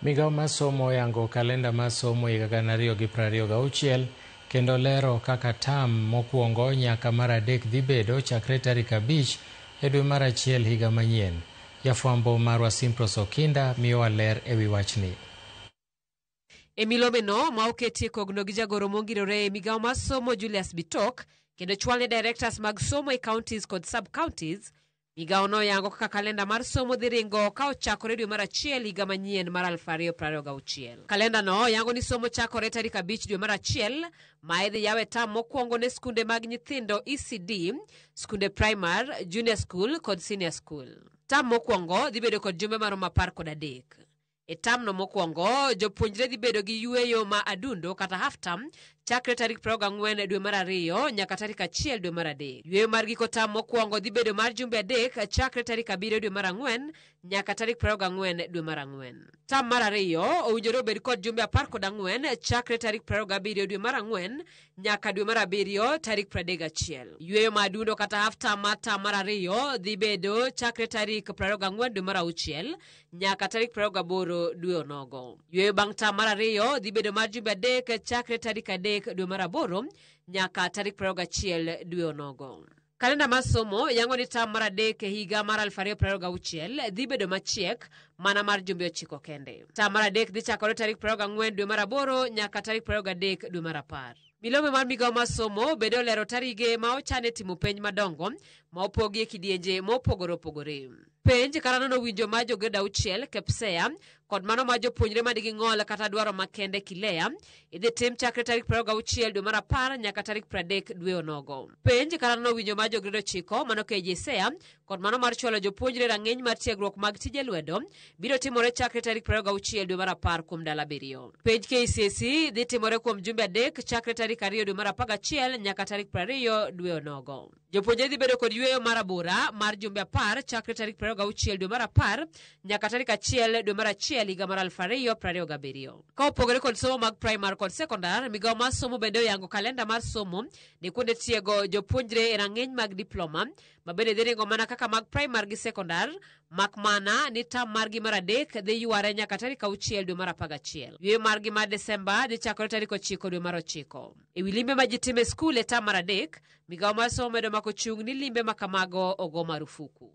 Migawo mar somo oyango kalenda mar somo higa 2026 kendo lero kaka tam mokwongo nyaka mar adek dhi bedo chakre tarik 5 e dwe mar 1 higa manyien. Jafwambo marwa Simpros Okinda miyowa ler ewi wachni. E milomeno ma oketie kogno gi jagoro mongirore e migawo mar somo Julius Bitok kendo chwalne directors mag somo e counties kod sub-counties, migawo no oyango kaka kalenda mar somo dhi ringo ka ochakore dwe mar 1 higa manyien mar 2026. Kalenda no yango ni somo chakore tarik 5 dwe mar 1 ma idhi yawe tam mokwongo ne skunde mag nyithindo ECD, skunde primar, junior school kod senior school. Tam mokwongo dhi bedo kod jumbe maromo 13. E tamno mokwongo, jopuonjre dhi bedo gi yueyo ma adundo kata half term chakre tarik 24 dwe mar 2 nyaka tarik 1 dwe mar 3. Yueyo mar giko tam mokwongo dhi bedo mar jumbe 3 chakre tarik 7 dwe mar 4 nyaka tarik 24 dwe mar 4. Tam mar 2 owinjore obed kod jumbe 14 chakre tarik 27 dwe mar 4 nyaka dwe mar 7 tarik 31. Yueyo ma adundo kata half term mar tam mar 2 dhi bedo chakre tarik 24 dwe mar 6 nyaka tarik 28 dwe onogo. Yueyo bang' tam mar 2 dhi bedo mar jumbe 3 chakre tarik 3 dwe mar 8 nyaka tarik 21 dwe onogo. Kalenda mar somo yango ni tam mar 3 e higa mar 2026 dhi bedo machiek mana mar jumbe 9 kende. Tam mar 3 dhi chakore tarik 24 dwe mar 8 nyaka tarik 23 dwe mar 10. Milome mar migawo mar somo bende olero tarige ma ochane timo penj madongo ma opogi e kidienje mopogore opogore. Penj kata nono winjo mar jo grade 6 KPSEA kod mano mar jopuonjre manigi ng'ol kata dwaro makende KILEA idhi tim chakre tarik 26 dwe mar 10 nyaka tarik 30 dwe onogo. Penj kata nono winjo mar jo grade 9 mano KJSEA kod mano mar chwalo jopuonjre rang'iny mar tiegruok mag tije lwedo biro timore chakre tarik 26 dwe mar 10 kuom ndalo 7. Penj KCSE dhi timore kuom jumbe 3 chakre tarik 2 dwe mar 11 nyaka tarik 20 dwe onogo. Jopuonjre dhi bedo kod yueyo mar abora mar jumbe 10 chakre tarik 26 dwe mar 10 nyaka tarik 1 dwe mar 1 higa mar 2027. Ka opogore kod somo mag primar kod sekondar, migawo mar somo bende oyango kalenda mar somo ne kuonde tiego jopuonjre e rang'iny mag diploma ma bende dhi ringo mana kaka mag primar gi sekondar, mak mana ni tam margi mar 3 dhi yware nyaka tarik 6 dwe mar 11. Yueyo margi mar Desemba dhi chakore tarik 9 dwe mar 9. E wi limbe ma ji timo e skul e tam mar 3, migawo mar somo medo mako chung' ni limbe ma kamago ogo marufuku.